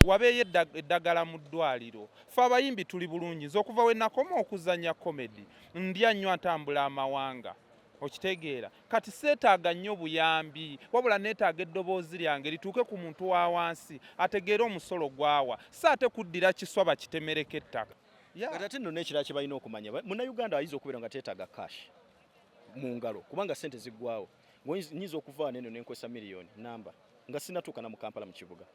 Wabeeyo eddagala mu ddwaliro. Ffe abayimbi tuli bulungi. Nze okuva we nakoma okuzannya comedy, ndya nnywa, ntambula amawanga, okitegeera? Kati seetaaga nnyo buyambi, wabula neetaaga eddoboozi lyange lituuke ku muntu wa wansi ategeere omusolo gwawa, si ate kuddira kiswa bakitemereko ettaka. Kati ate nno n'ekirala kye balina okumanya, Munnayuganda ayinza okubeera nga teetaaga cash mu ngalo kubanga ssente ziggwawo. Nyinza okuva wano eno nenkozesa miliyoni namba nga sinatuuka na mu Kampala mu kibuga.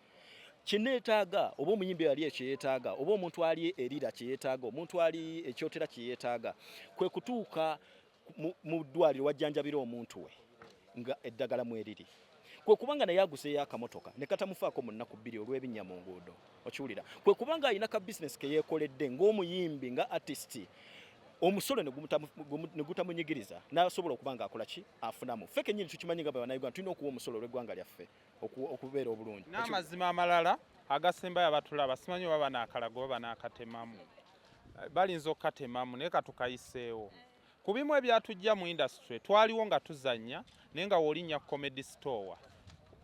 Kyeneetaaga oba omuyimbi ali ekyeyeetaaga oba omuntu ali erira kyeyeetaaga, omuntu ali ekyotera kyeyeetaaga, kwe kutuuka mu ddwaliro wajjanjabira omuntu we nga eddagala mweriri, kwe kubanga naye aguzeeyo akamotoka ne katamufaako mu nnaku 2 olw'ebinnya mu nguudo, okiwulira? Kwe kubanga alina ka bizinesi ke yeekoledde ng'omuyimbi, nga artist, omusolo ne gutamunyigiriza n'asobola okuba nga akola ki, afunamu. Ffe kennyini tukimanyi nga bannayuganda tulina okuwa omusolo olw'eggwanga lyaffe okubeera obulungi. N'amazima amalala agasembayo, abatulaba, simanyi oba banaakalaga oba banaakatemamu, balinza okukatemamu, naye katukayiseewo. Ku bimu ebyatujja mu industry, twaliwo nga tuzannya, naye nga w'olinnya Comedy Store,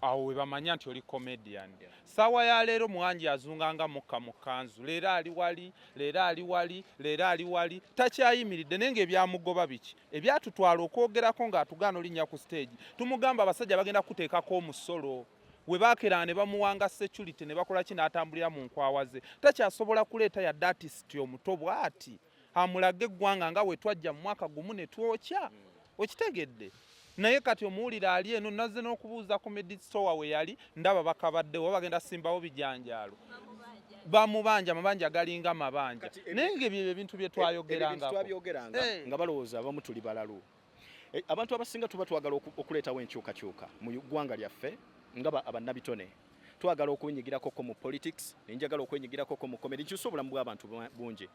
awo we bamanya nti oli comedian. Saawa ya leero Muhangi azunga nga mukka mu kkanzu, leero ali wali, leero ali wali, leero ali wali, takyayimiridde. Naye ng'ebyamugoba biki? Ebyatutwala okwogerako ng'atugaana olinnya ku stage, tumugamba abasajja bagenda kuteekako omusolo. We baakera ne bamuwanga security ne bakola ki, n'atambulira mu nkwawa ze. Takyasobola kuleeta yadde artist omuto bw'ati amulage eggwanga nga we twajja mu mwaka gumu ne twokya, okitegedde? Naye kati omuwulira ali eno. Nazze n'okubuuza ku Comedy Store we yali, ndaba bakabaddewo, bagenda simbawo bijanjaalo, bamubanja amabanja galinga mabanja. Naye ng'ebyo ebintu bye twayogerangako twabyogeranga nga balowooza abamu tuli balalu. Abantu abasinga tuba twagala okuleetawo enkyukakyuka mu ggwanga lyaffe nga abannabitone. Twagala okwenyigirako mu politics, nenjagala okwenyigirako mu comedy, nkyusa obulamu bw'abantu bungi.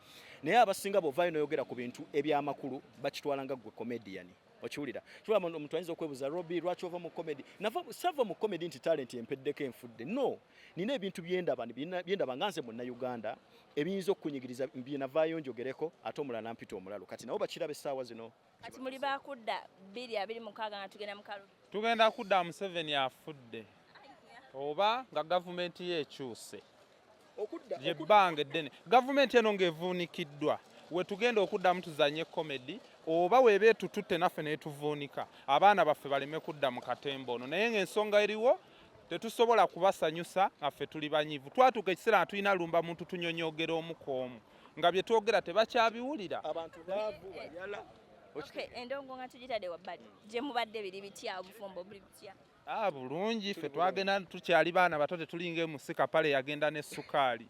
Naye abasinga bw'ovaayo noyogera ku bintu ebyamakulu, bakitwala nga gwe comedian, okiwulira? Kiwula omuntu ayinza okwebuuza, "Robi, lwaki ova mu comedy?" Nava, sava mu comedy nti talent empeddeko enfudde, no. Nina ebintu byendaba, byendaba nga nze Munnayuganda ebiyinza okukunyigiriza, byenavaayo njogereko, ate omulala nampita omulalu. Kati nabo bakiraba essaawa zino. Kati muli bakudda 2026 nga tugenda mu kalulu? Tugenda kudda Museveni afudde oba nga gavumenti ye ekyuse. Lyebbanga eddene gavumenti eno ng'evuunikiddwa, we tugenda okuddamu tuzanye comedy, oba weeba etututte naffe netuvuunika, abaana baffe baleme kudda mu katemba ono. Naye ng'ensonga eriwo, tetusobola kubasanyusa nga ffe tuli banyivu. Twatuuka ekiseera nga tulina lumba muntu, tunyonyogera omu ku omu, nga bye twogera tebakyabiwulira. Abantu baavu, bayala. Okay, endongo nga tugitadde wabbali, gye mubadde biri bitya? Obufumbo buli butya? Ah, bulungi. Ffe twagenda tukyali baana bato, tetulinga emusi Kapale yagenda ne sukaali.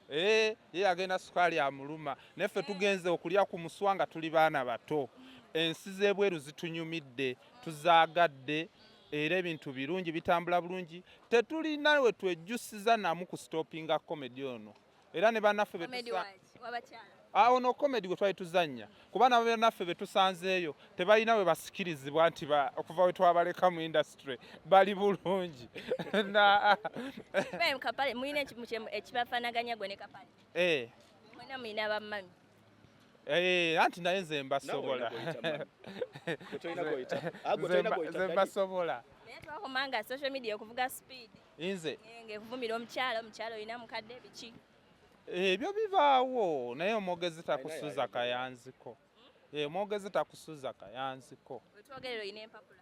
Eh, ye yagenda sukaali amuluma, naye ffe tugenze okulya ku muswa nga tuli baana bato. Ensi z'ebweru zitunyumidde, tuzaagadde, era ebintu birungi, bitambula bulungi. Tetulina we twejjusiza namu ku stoppinga comedy ono, era ne bannaffe Comedy wabakyala? Awo no comedy gwe twali tuzannya, kuba nabo naffe be tusanzeeyo tebalina we basikirizibwa nti okuva we twabaleka mu industry bali bulungi. Kapale mulina ekibafaanaganya, gwe ne Kapale? Eh. Mwena mulina bammami. Eh, anti naye nze mbasobola. Nze mbasobola. Naye twakomanga social media okuvuga speed. Nze? Ng'ekuvumira omukyala, omukyala olina mukadde, biki. Ebyo bibaawo, naye omwogezi takusuza kayanziko. Eh, omwogezi takusuza kayanziko. Wetwogerera olina empapula?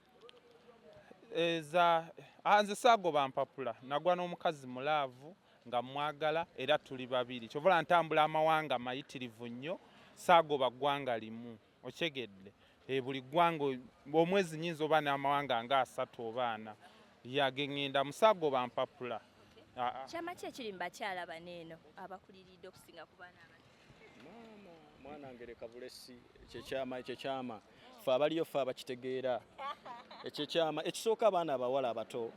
Eza, ah, nze saagoba mpapula. Nagwa n'omukazi mu love nga mwagala, era tuli babiri. Kyova ntambula amawanga mayitirivu nnyo, saagoba ggwanga limu, okyegedde? E, buli ggwanga omwezi nyinza oba n'amawanga nga 30 oba 40 yageŋŋenda, musaagoba mpapula. Ah, ah. Kyama ki ekiri mu bakyala bano eno abakuliridde okusinga ku baana abato? Maama mwana ngereka bulesi, ekyo ekyama, ekyo kyama ffe abaliyo ffe abakitegeera. Ekyo ekyama ekisooka, abaana abawala abato,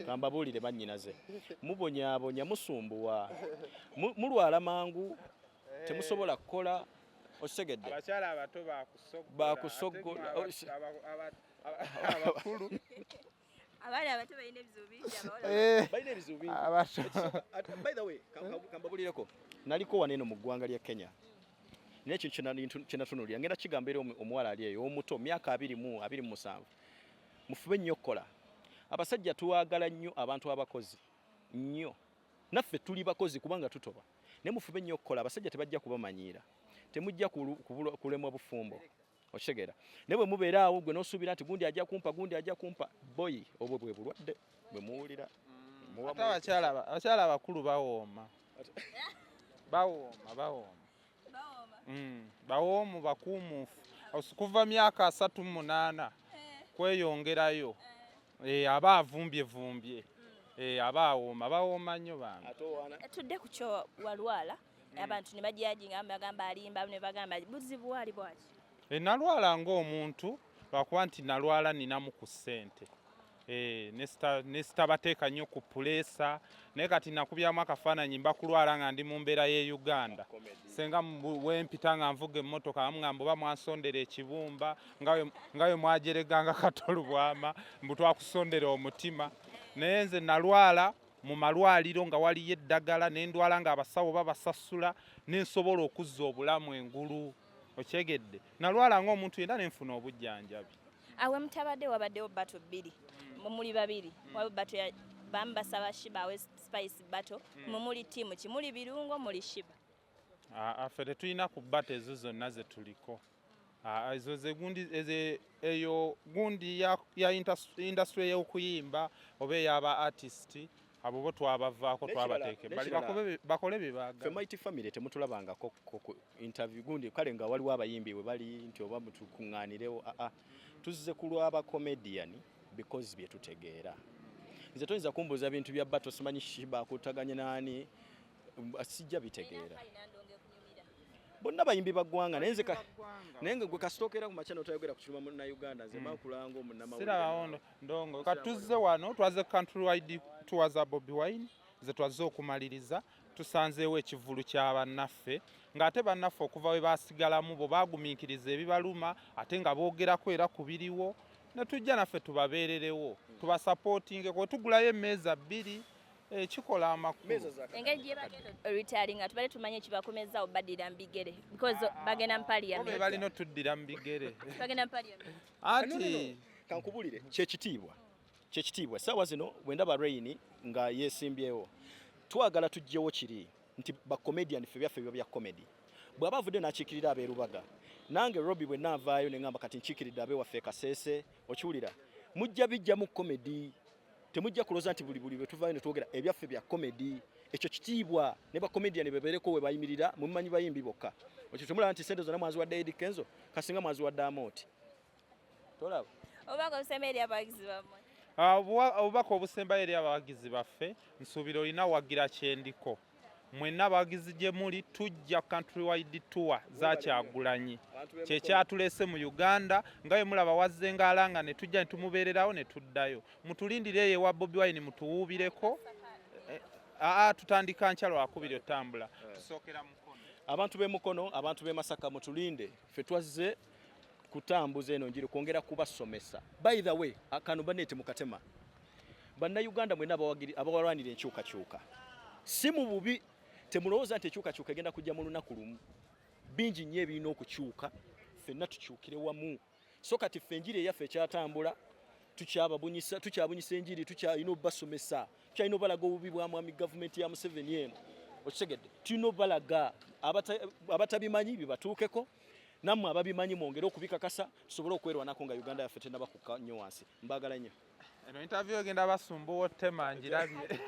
kambabuulire bannyinaze, mubonyaabonya, musumbuwa, mulwala mangu, temusobola kukola, okitegedde? Abakyala abato bakusogola. Bakusogola. Ate abakulu. Abaana abato balina ebizibu bingi, abawala Eh, balina ebizibu bingi. Abato. By the way, kambabulireko, naliko wano eno mu ggwanga lya Kenya, naye ekintu kyenatunuulira, ngenda kigamba eri omuwala ali eyo omuto, myaka 27, mufube nnyo okukola. Abasajja twagala nnyo abantu abakozi nnyo. Naffe tuli bakozi kubanga tutoba, naye mufube nnyo okukola. Abasajja tebajja kubamanyiira, temujja kulemwa bufumbo, okitegeera? Naye bwe mubeera awo, gwe n'osuubira nti gundi ajja kumpa, gundi ajja kumpa, boyi, obwo bwe bulwadde bwe muwulira. Ate abakyala abakulu bawooma, bawooma, bawooma. Bawoomu, bakuumuufu. Kuva myaka 38 kweyongerayo, aba avumbye vumbye, aba awooma, bawooma nnyo bambi. Tudde ku kyo walwala, abantu ne bajajinga, bagamba alimba, ne bagamba buzibu wali bwaki? Nalwala ng'omuntu, lwakuba nti nalwala ninamu ku ssente, ne sitabateeka nnyo ku pressure. Naye kati nakubyamu akafaananyi mba kulwala nga ndi mu mbeera y'e Uganda, senga wempita nga nvuga emmotoka, bamugamba oba mwansondera ekibumba nga we mwajereganga Katolubwama, mbu twakusondera omutima. Naye nze nalwala mu malwaliro nga waliyo eddagala, nendwala nga abasawo babasasula, nensobola okuzza obulamu engulu, okyegedde? Nalwala ng'omuntu yenna, nenfuna obujjanjabi. Awe mutabadde wabaddewo battle bbiri, muli babiri, waliwo battle ya bamu basaba Sheebah awe Spice battle. Mumuli ttiimu ki? Muli birungo, muli Sheebah? Ffe tetulina ku battle ezo zonna ze tuliko. Ezo ze gundi eyo gundi ya industry y'okuyimba oba ey'aba artist, abo bo twabavaako, twabateeka ebbali, bakole bye Ffe baagala. Mighty Family temutulabangako ku interview gundi, kale nga waliwo abayimbi we bali nti oba mutukuŋŋaanirewo. Aa, tuzze ku lw'aba comedian because bye tutegeera. Nze toyinza kumbuuza bintu bya battle, simanyi Sheebah akutaganye naani, sijja bitegeera. Bonna bayimbi ba ggwanga, naye nze naye nga gwe kasitookera ku makya n'otayogera ku kiruma Munnayuganda, nze mbakulanga omunnamawulire. Sirabawo ndongo. Katuzze wano, twaze country wide tour za Bobi Wine ze twazze okumaliriza. Tusanzeewo ekivvulu kya bannaffe, ng'ate bannaffe okuva we baasigalamu bo baagumiikiriza ebibaluma, ate nga boogerako era ku biriwo, ne tujja naffe tubabeererewo, tubasapootinge kwe tugulayo emmeeza bbiri, kikola amakulu. Mmeeza za Engeri gye bagenda retiring, tubadde tumanye ekibakomezaawo baddira mu bigere because bagenda mu Bo be parliament. balina otuddira mu bigere. Bagenda mu parliament. Anti Kankubulire, kyekitiibwa, kyekitiibwa. Essaawa zino bwe ndaba Reign nga yeesimbyewo, twagala tuggyewo kiri nti ba comedian ffe byaffe biba bya comedy. Bw'aba avudde n'akiikirira ab'erubaga, nange Robi bwe naavaayo ne ŋŋamba kati nkiikiridde ab'ewaffe e Kaseese, okiwulira? Mujja bijjamu comedy, temujja kulooza nti buli bwe tuvaayo ne twogera ebyaffe bya comedy. Ekyo kitiibwa ne ba comedian bebeereko we bayimirira. Mumanyi bayimbi bokka, ekyo temulaba nti sente zonna mwaziwadde Eddy Kenzo, kasinga mwaziwadde Amooti, tolaba? Obubaka obusemba eri abawagizi bammwe? Obubaka obusembayo eri abawagizi baffe, nsuubira olina wagira kyendiko. Mwenna abawagizi gye muli, tujja country wide tour za Kyagulanyi, kyekyatuleese mu Uganda. Nga bwe mulaba wazze ngaalanga, ne tujja ne tumubeererawo ne tuddayo. Mutulindire eyo ewa Bobi Wine, mutuwuubireko. Aa, tutandika nkya Lwakubiri otambula, tusookera Mukono. Abantu b'e Mukono, abantu b'e Masaka, mutulinde. Ffe twazze kutambuza eno njiri, kwongera kubasomesa. By the way, kano banete mukatema, Bannayuganda mwenna abawalwanira enkyukakyuka, si mu bubi, temulowooza nti enkyukakyuka egenda kujja mu lunaku lumu. Bingi nnyo ebirina okukyuka, ffenna tukyukire wamu. So kati ffe enjiri eyaffe ekyatambula, tukyababunyisa, tukyabunyisa enjiri, tukyalina obasomesa, tukyalina obalaga obubi bwa mwami gavumenti ya Museveni eno, okitegedde? Tulina obalaga abatabimanyi bibatuukeko, nammwe ababimanyi mwongere okubikakasa, tusobole okwerwanako nga Uganda yaffe tenaba kukka nnyo wansi. Mbaagala nnyo. Eno interview egenda basumbuwa, ottema ngirabye.